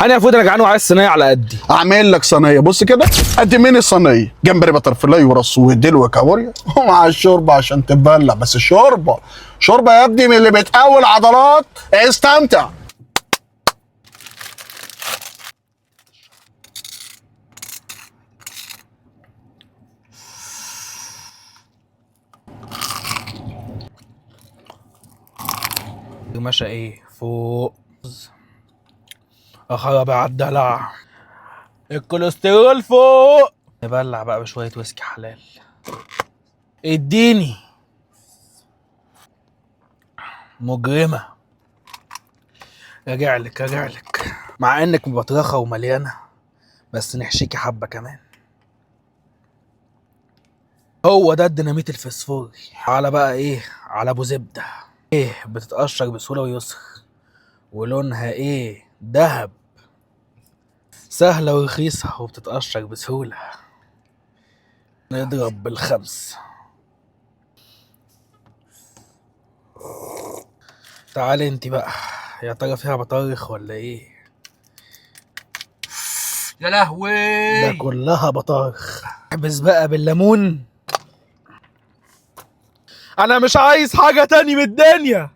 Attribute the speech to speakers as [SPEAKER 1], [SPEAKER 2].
[SPEAKER 1] انا يا فود انا جعان وعايز صينية على قدي.
[SPEAKER 2] اعمل لك صينية. بص كده، قد مين الصينية؟ جمبري butterfly ورص وديل وكابوريا ومع الشوربة عشان تبلع. بس الشوربة شوربة يا ابني من اللي بتقوي العضلات. استمتع.
[SPEAKER 1] ماشي ايه فوق؟ اخرب على الدلع، الكوليسترول فوق. نبلع بقى بشوية ويسكي حلال. اديني مجرمه. راجع لك راجع لك، مع انك مبطرخه ومليانة، بس نحشيكي حبه كمان. هو ده الديناميت الفسفوري. على بقى ايه؟ على ابو زبدة. ايه بتتقشر بسهولة ويسر، ولونها ايه؟ دهب. سهلة ورخيصه وبتتقشر بسهولة. نضرب بالخمس. تعالي انت بقى، يا ترى فيها بطارخ ولا ايه؟
[SPEAKER 3] يا لهوي،
[SPEAKER 1] ده كلها بطارخ. احبس بقى بالليمون. انا مش عايز حاجة تاني من الدنيا.